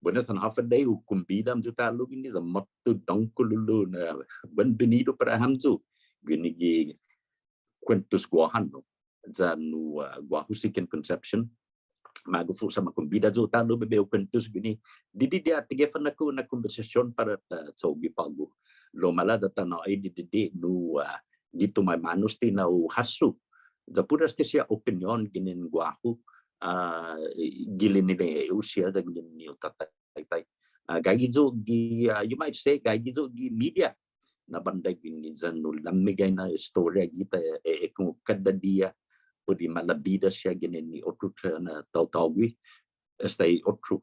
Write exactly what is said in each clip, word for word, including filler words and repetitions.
Buenas yan håfa adai, hu kombida hamyo ta'lo guini, ya måtto dångkolo na bienbenidu para hamyo guini gi Kuentos Guåhan, no? Ya nu, ah, guåhu si Ken Concepcion. Magof yu' sa' ma kombida yu' ta'lo bai hu kuentos guini. Didide' ha tagefan na kombetsasion para ta cho'gue på'go. Lao maila' ya ta nå'i didide' nu, ah, gi tumaimanu este na hu hasso. Ya put este siha opinion ginen guåhu, ah, gi lina'la' siha ya ginen hu tataitai. Ah, gaige yu' gi, ah, you might say, gaige yu' gi media. Na bånda guini ya nu lameggai na estoria gi ta, eh, eh, komu kada diha, put i malabida siha ginen i otro na taotao gui'. Esta i otro.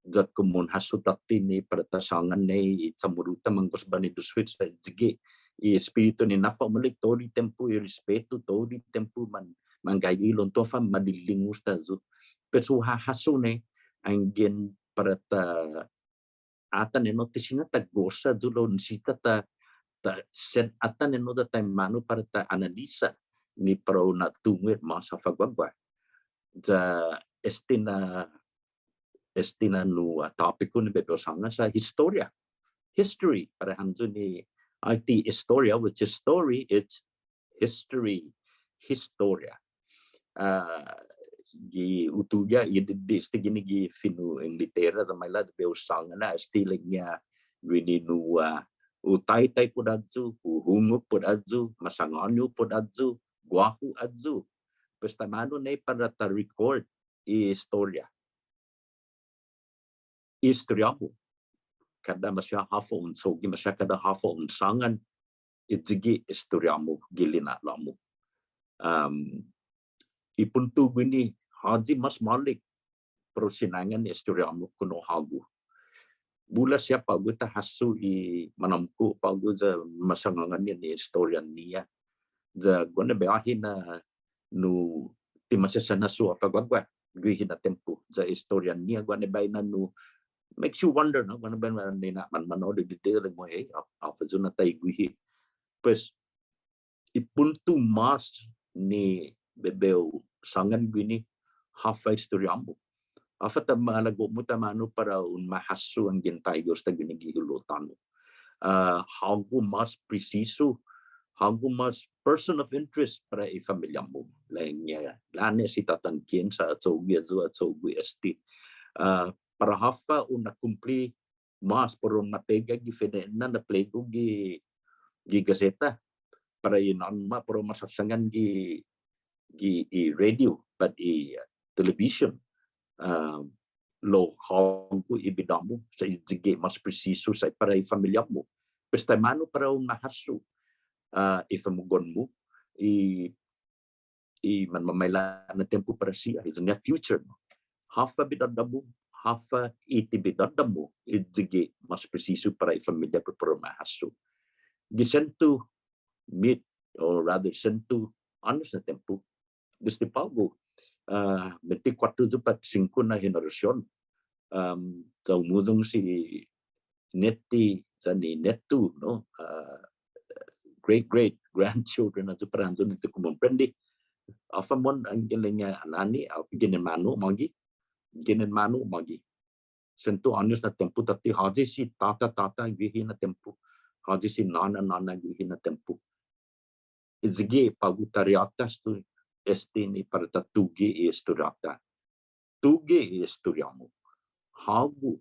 Ya komu un hasso tåtte ni para ta sångan nai i Chamoru-ta, mangos banidu switch sa' sigi i espiritu ni na'fa'maolek todu i tiempo, i respetu todu i tiempo, man, manggaige i lon tofa, malilingu esta yu'. Pues hu hahasso nai, anggen para ta atan enao ti siña ta gosa yu' lao nisisita ta, ta sen atan enao ya taimanu para ta analisa ni para u na'tungo' hit mås håfa guaguaha. Ya este na, este na nu, ah, tópiku ni bai hu sångan sa' historia. History, para hamyo ni, ah, ti historia, which is story, it's history, historia. Ah, gi hu tuge' i di, di este guini gi fino' Inglatera, ya maila' bai hu sångan na este ilek-ña guini nu, ah, hu taitai put ayu, hu hungok put ayu, masangåni put ayu, guåhu ayu. Pues taimanu nai para ta record i historia. Historia-mu. Kada maseha håfa un cho'gue, maseha kada håfa un sångan, i sigi historia-mu gi lina'la'-mu. Um, i puntu guini, håyi mås maolek para u sinangan historia-mu kinu hågu. Bula siha på'go ta hasso i manåmko' på'go ya masangåni ni historian-ñiha. Ya guaha na biahi na nu ti masesen hasso håfa guaguaha guihi na tiempo. Ya historian-ñiha guaha na biahi na nu makes you wonder, no? Guaha na biahi na ni na man, man, no, di, di, di, like, mo, eh, håf-, håfa yu' na taiguihi. Pues, i puntu mås ni bai hu sångan guini, håfa historia-mu. Håfa ta malago'-mu taimanu para un ma hasso anggen taigue esta guini gi hilo' tåno'. Ah, hågu mås presisu, hågu mås person of interest para i familia-mu. Ilek-ña, låne' si tatan Ken sa' ha cho'gue ayu, ha cho'gue este. Ah, para håfa un ma kumpli mås para un ma pega gi fine'nana na pliegu gi, gi gaseta. Para i nåna para un ma sasangan gi, gi i radio, pat i, uh, television. Um, lao hågu i bidå-mu, sa' i sigi mås presisu sa' para i familia-mu. Pues taimanu para un ma hasso, uh, i famagu'on-mu, i i manmamaila' na tiempo para siha, i near future. Håfa bidådå-mu, håfa i ti bidådå-mu, i sigi mås presisu para i familia para u ma hasso. Gi sientu mit, or rather sientu åños na tiempo, desde på'go, ah, bente kuåttro yu' pat singko na henerasion, um, ya humuyong si neti, yan i netu, no? Ah, great, great grandchildren, ayu para hamyo ni ti kumomprende. Håfa mohon anggen ilek-ña låni, ah, ginen manu magi, ginen manu magi. Sientu åños na tiempo tåtte, håyi si tåta, tåta guihi na tiempo, håyi si nåna, nåna guihi na tiempo. I sigi på'go ta reåtas yu' este ni para ta tuge' i estoria-ta. Tuge' i estoria-mu. Hågu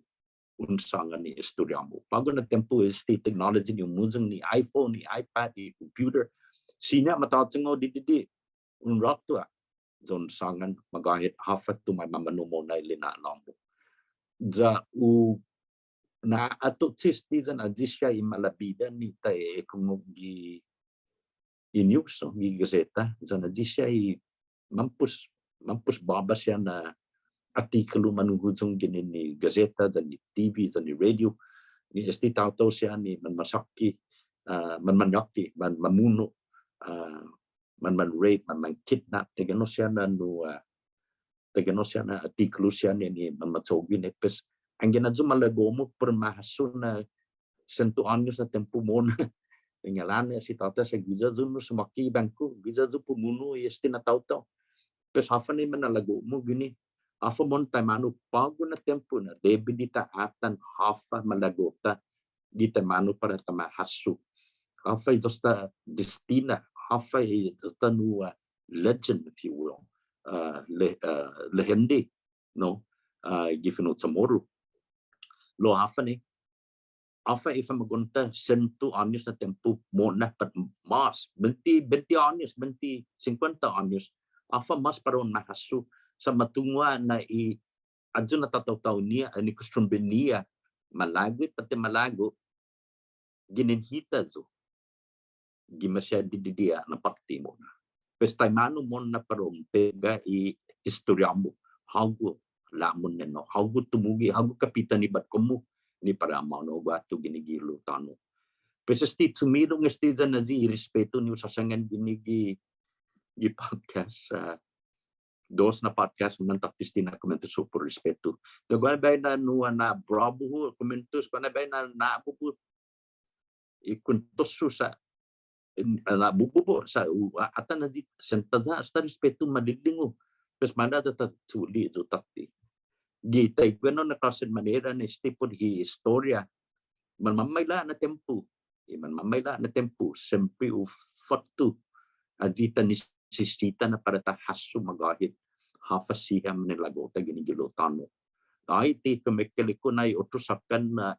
un sångan i estoria-mu. På'go na tiempo este technology ni humuyong ni iPhone, ni iPad, ni computer. Siña ma tåchong hao didide' un råtu ha'. Ya un sångan magåhet håfa tumaimanu mo'na i lina'la'-mu. Ya u na'atotchis ti yan ayu siha i malabida ni ta ekungok gi i news, no, gi gaseta, yan ayu siha i mampos, mampos båba siha na attikulu manhuyong ginen i gaseta, yan i TV, yan i radio, ni este taotao siha ni manmacho'gue, ah, manmañåke, manmamuno', ah, man, man rape, man, man kidnap, taiguenao siha na nu, ah, taiguenao siha na attikulu siha ni, ni manmacho'gue ni, pues, anggen ayu malago'-mu para ma hasso na sientu åños na tiempo mo'na. Ilek-ña låne' si tåta sa' guiya yu' nu sumåkka' i bangko, guiya yu' pumuno' i este na taotao. Pues håfa ni manalago'-mu guini, Håfa mohon taimanu på'go na tiempo na debi di ta atan håfa malago'-ta gi taimanu para ta ma hasso. Håfa i dos-ta destina, håfa i dos-ta nu, uh, legend, if you will, uh, le-, uh, lehende, no, uh, gi fino' CHamoru. Lao håfa ni, håfa i famagu'on-ta sientu åños na tiempo mo'na pat mås, bente, bente åños, bente, sinkuenta åños, håfa mås para un ma hasso, sa' ma tungo' na i ayu na tataotao-ña, ni kostumbre-ña, malago' pat ti malago', ginen hita ayu. Gi maseha didide' na påtte mo'na. Pues taimanu mo'na para un pega i estoriå-mu. Hågu la'mon enao, hågu tumuge', hågu kapitan i båtkom-mu. Ni para månu guatu guini gi hilo' tåno'. Pues este chumilong este yan ayu i respetu ni hu sasangan guini gi, gi podcast, ah, dos na podcast, mantåtte este na kumentos yu' put respetu. Lao guaha na biahi na nu na'bråbu yu', kumentos, guaha na biahi na na'bubu i kuentos yu' sa', eh, na'bubu sa' u, a-, atan ayu sienta ya esta respetu malilingu. Pues maila' ya ta chule' yu' tåtte. Gi taiguenao na klåsen manera na este put i estoria. Manmamaila' na tiempo. I manmamaila' na tiempo. Siempre u fåtto. Ayu i ta nisisita na para ta hasso magåhet. Håfa siha manlågu-ta guini gi hilo' tåno'. Ai ti kumekeilek-hu na i otro såkkan na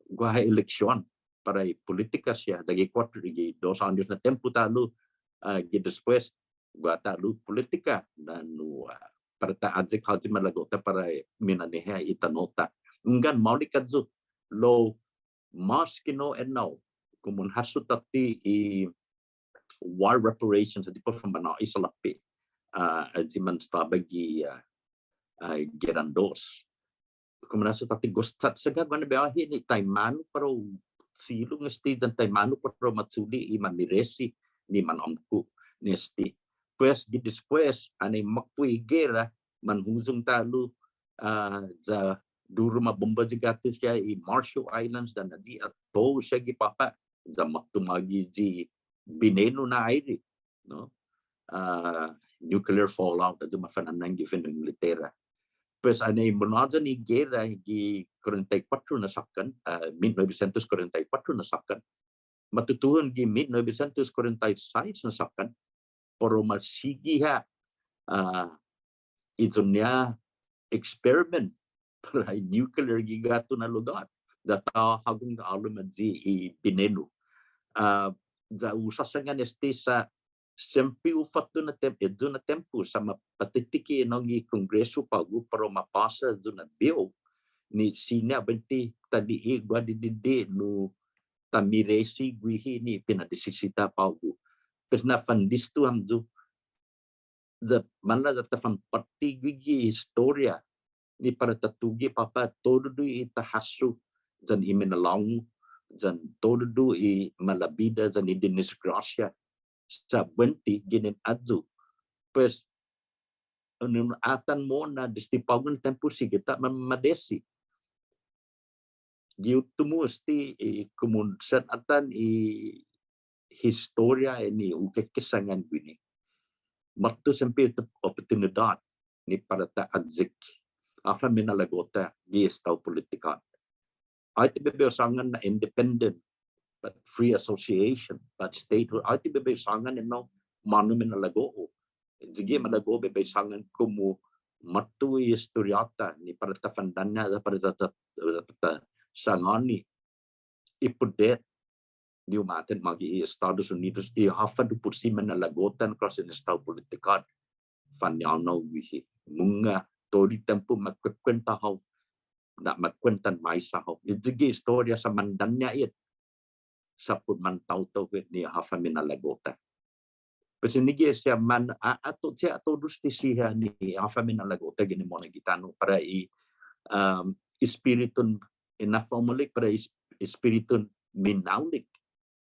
guaha eleksion para i politika siha, ya gi kuåttro, gi dos åños na tiempo ta'lo, ah, gi despues, guaha ta'lo politika, yan, ah, para ta ayek håyi malago'-ta para i minaneha i tano'-ta. Hunggan, maolek ayu, lao mås ki nu enao, komu un hasso tåtte i war reparations, ayu i para u fanmanå'i salåpe', ah, ayu i manestaba gi, ah, ah, geran dos. Komu un hasso tåtte gos chatsaga, guaha na biahi ni taimanu para u silong este yan taimanu para u ma chule' i mameresi ni manåmko' ni este. Pues gi despues, anai makpo' i gera, manhuyong ta'lo, ah, ya duru ma bomba ayu guatu siha i Marshall Islands yan ayu i atoll siha gi påpa', ya måtto mågi i binenu na aire, no? Ah, nuclear fallout, ayu ma fana'an gi fino' Inglatera. Pues anai munhåyan i gera gi kuarenta i kuåttro na såkkan, ah, mit nobesientos kuarenta i kuåttro na såkkan. Ma tutuhon gi mit nobesientos kuarenta i sais na såkkan. Para u ma sigi ha', ah, i iyon-ñiha experiment para i nuclear gi guatu na lugåt. Ya ta hågon hålom ayu i binenu. Ah, ya hu sasangan este sa' siempre u fåtto na tem-, ayu na tiempo sa' ma patitiki enao gi Kongresu på'go para u ma påsa ayu na bill ni siña buente ta li'e' guaha didide' nu ta meresi guihi ni pinadisi-, disi-, ta på'go. Pues na fanlistu hamyo ya maila' ya ta fanpåtte guihi i historia ni para ta tuge' påpa' todu i ta hasso yan i minalångu yan todu i malabida yan i dinisgråsia sa' buente ginen ayu. Pues, un atan mo'na desde på'go na tiempo sigi ta ma-, mamadesi. Gi uttimu este, eh, komu un sen atan i historia ni hu kekesångan guini. Måtto siempre i oportunidåt ni para ta ayek håfa minalago'-ta gi estao politikåt. Ai ti bai bai hu sångan na independent, but free association, but statehood. Ai ti bai bai hu sångan enao månu minalago'-hu. Sigi malago' bai bai hu sångan komu måtto i historiå-ta ni para ta fandanña', para ta, ta, ta, ta sangåni i pudet ni u ma atan mågi i Estados Unidos, i håfa dipotsi minalago'-ta na klåsen estao politikåt. Fañånao guihi. Mungnga todu i tiempo ma kuekuenta hao, na ma kuentan maisa hao. Ayu i historia sa' mandanña' hit, sa' put mantaotao hit ni håfa minalago'-ta. Pues enague' siha man, a, a to-, siha todu este siha ni håfa minalago'-ta guini mo'na gi tano' para i, um, espiritun, i na'funhålom para i es-, espiritun minaolek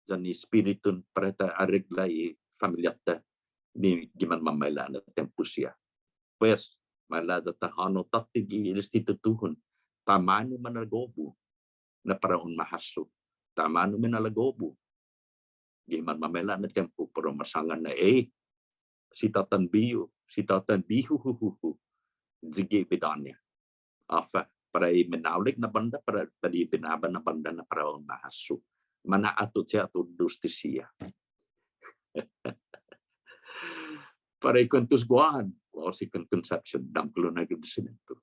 yan i espiritun para ta aregla i familia-ta ni gi manmamaila' na tiempo siha. Pues, maila' ya ta hånao tåtte gi este tutuhon, taimanu minalago'-mu na para un ma hasso, taimanu minalago'-mu gi manmamaila' na tiempo para un ma sångan na, eh, si tåtan bihu, si tåtan bihu-hu-hu-hu. Sigi bidå-ña. Håfa, para i minaolek na bånda, para, para i binaba na bånda na para u na'hasso. Mana'ato siha todu este siha. Para i kuentos Guåhan, guåhu si Kuenkuensåchun, dångkolo na agradesimiento.